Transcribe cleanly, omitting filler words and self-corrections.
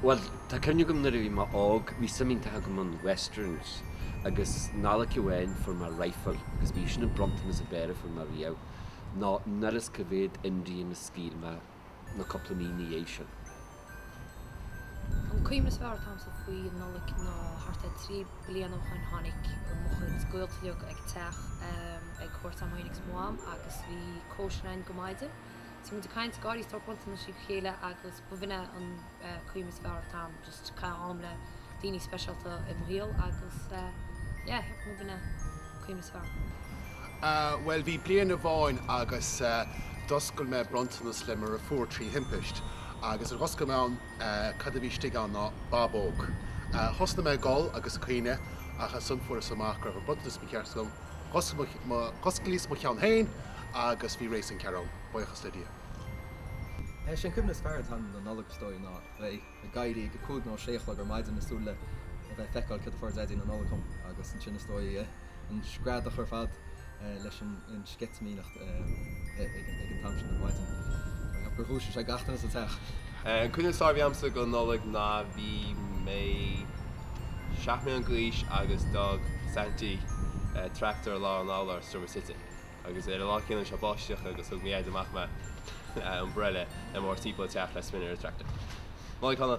Bhuel, tá cuimhne agam nuair a bhí mé óg, bhí suim iontach agam in westerns agus Nollaig amháin fuair mé rifle agus bhí sin an bronntanas ab fhearr a fuair mé riamh nó n'fheadar cá mhéad Indian a scaoil mé na cúpla mí ina dhiaidh sin. An cuimhne is fearr atá agamsa faoi Nollaig ná thart ar 3 bliana ó shoin tháinig mo chuid gaolta uilig ag teach ag cuairt orm féin agus mo mham agus bhí cóisir againn go maidin. Bhí muid ag caint, ag gáirí is tabhairt bronntanais go chéile agus b'in é an cuimhne is fearr atá agam just caitheamh am le daoine speisialta i mo shaol agus yeah ceapaim b'in é an cuimhne is fearr. Bhuel, bhí bliain amháin agus d'oscail mé bronntanas le mo dheirfiúr trí thimpist agus nuair a dh'oscail mé ann cad a bhí istigh ann ná bábóg. Thosnaigh mé ag gol agus ag caoineadh ach ansan fuaireas amach go raibh an bronntanas mícheart agam. Dh'osclaíos mo cheann féin agus bhí réasún ceart ann, buíochas le Dia. Sé an cuimhne is fearr atá agam den Nollaig is dóigh ná bheith ag éirí ag a cúig nó a sé a chlog ar maidin ag súil le a bheith ag feiceáil céard a fuair Daidí na Nollag dhom agus ansin is dóigh an screadach ar fad leis an sceitimíneacht ag an t-am sin ar maidin. Ceapaim gur dhúisigh sé gach duine sa teach. An cuimhne is fearr a bhí agamsa go Nollaig ná bhí mé 7 mbliana d'aois agus d'fhág Saintí tractor i lár an urláir sa City. Agus ar an lá céanna bhí sé ag báisteach agus thug mo dhaid amach mé umbrella le mo thabhairt timpeall an teach le spin ar an tractor. Nollaig Shona!